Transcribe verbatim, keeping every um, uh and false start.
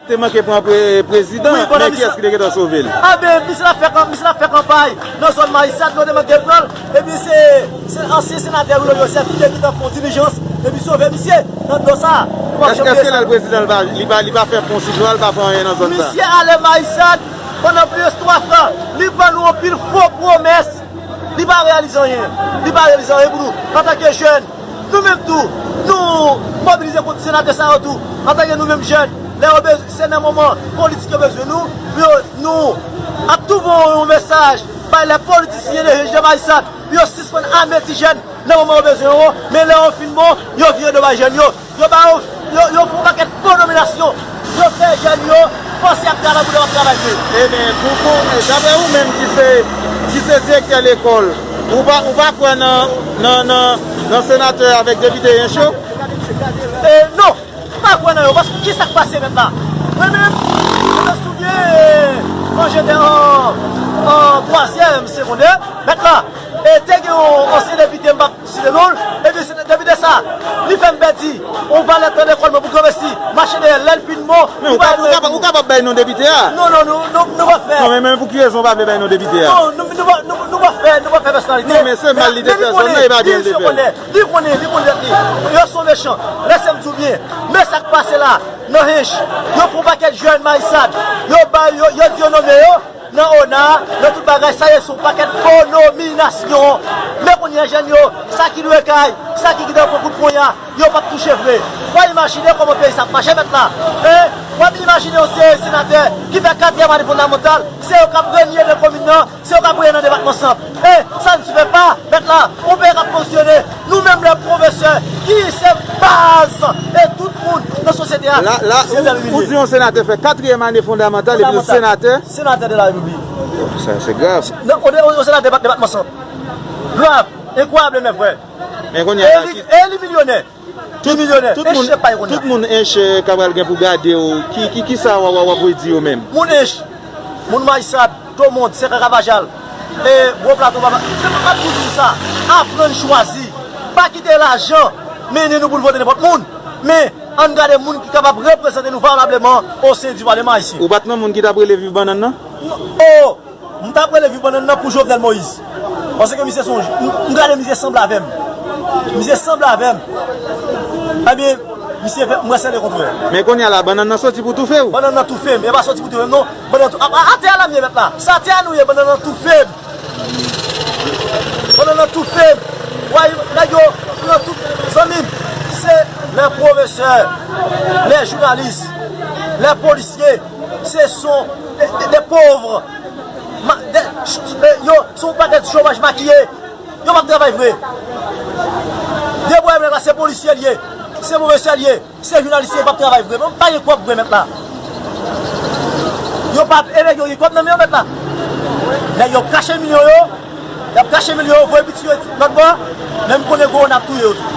te manke pran pre- prezidan, men kiyès ki te gentan sove l? A ben, misye la fè kan- misye la fè kanpay nan zòn Mayisad, nou te manke pran l. Epi se se ansyen senatè Willo Joseph ki te gentan fè yon dilijans epi sove misye nan dlo sa. Èske lè l prezidan, li pa li pa fè pon sijwa, li pa fè anyen nan zòn sa? Misye ale Mayisad pandan plis twa fwa. Li ban nou anpil fo pwomès. Li pa reyalize anyen. Li pa reyalize anyen pou nou. Antanke jèn, nou menm tou, nou mobilize kont senatè sa yo tou. Antanke nou menm jèn, lè yo bezwen, se nan moman politik yo bezwen nou, pou yo, nou ap tou voye yon mesaj bay lè politisyen de jèn Mayisad, pou yo sispann ame ti jèn nan moman yo bezwen yo, men lè yo fin bon, yo vire do bay jèn yo. Yo ba yo, yo, yo fè yon pakèt fo nominasyon. Yo fè jèn yo panse y ap travay pou yo ap travay vre. Ebyen, pou, pou, daprè ou menm ki se, ki se direktè lekòl, ou pa, ou pa kwè nan, nan, nan, nan senatè avèk depite Ench yo? E, non, m pa kwè nan yo, paske ki sa k pase mèt la? Mwen menm, mwen te souvyen, e, kan jete an, an twazyèm segondè, mèt la, e te gen yon ansyen depite, m p ap site non l, epi se depite sa, li fè m pèdi yon valè tan lekòl mwen pou granmesi, mache dèyè l, lè l fin bon, men ou pa, ou kapab, ou kapab bay non depite a. Non, non, nou, nou, nou pa fè. Non, men, men pou ki rezon ou pa vle bay non depite a? Non, nou, nou pa, nou, nou pa fè, nou pa fè pèsonalite. Non, men se mal li te fè zòn nan, e pa byen li te fè. Li konnen, li konnen, li konnen tèt li. Yo se mechan. Lèse m di w byen. Men sa k pase la, nan Ench, yo pran pakèt jèn Mayisad. Yo bay, yo, yo di yo nonmen yo. Nan ona, nan tout bagay, sa ye se yon pakèt fo nominasyon. Men kounye a jèn yo, sa ki lwe kay, sa ki gentan pran kout ponya, yo p ap touche vre. W a imajine kòman peyi sa ap mache mèt la? Hein? W ap imajine yon seri senatè ki fè katriyèm ane fondamantal, se yo k ap renye nan komin nan, se yo k ap renye nan depatman Sant. Hein? Ça ne se fait pas, mèt la. Yon peyi k ap fonksyone, nou menm lè pwofesè, ki se baz e tout moun nan sosyete a. La, la, ou, ou di yon senatè fè katriyèm ane fondamantal epi yon senatè. Senatè de la Repiblik. Sa, se grav. Non, o, o, o senatè depa- depatman Sant. Grav. Enkwayab, men vrè. Men kounye a la, e li, e li milyonè. Li milyonè. Tout moun, tout moun Ench, eh, k ap pral gen pou gade w, ki, ki, ki sa w, w, w ap vle di yo menm? Moun Ench, moun Mayisad, Domond, Sèkè Kavajal, e Gwo Plato, papa, se pa, pa toujou sa. Aprann chwazi. Pa kite lajan mennen nou pou n vote nenpòt moun. Men, ann gade moun ki kapab reprezante nou valableman o sen di Palèman ayisyen. Ou pa t nan moun ki t ap rele viv bannann nan? O! M t ap rele viv bannann nan pou Jovenel Moïse. Paske misye se yon, m, m gade misye sanble avè m. Misye sanble avè m. Ebyen, misye fè, m wè se lekontrè. Men kounye a la, bannann nan soti pou toufe w? Bannann nan toufe m. E pa soti pou toufe m, non. Bannann tou, a, a, atè a la m ye mèt la. Se atè a nou ye, bannann nan toufe m. Bannann nan toufe m. Woy, nèg yo pran tout zanmi m. Se lè pwofesè, lè jounalis, lè polisye, se son de, de, de pov. Ma, de, ch- e, yo, se yon pakèt chomaj makiye. Yo p ap travay vre. De bwa mèt la, se polisye l ye, se pwofesè l ye, se jounalis li ye, yo p ap travay vre. Bon, pa gen kòb vre mèt la. Yo p ap, e nèg yo gen kòb nan men yo mèt la. Nèg yo kache milyon yo, y ap kache milyon yo, voye pitit yo lòt bò, men m konnen kowona ap touye yo tou.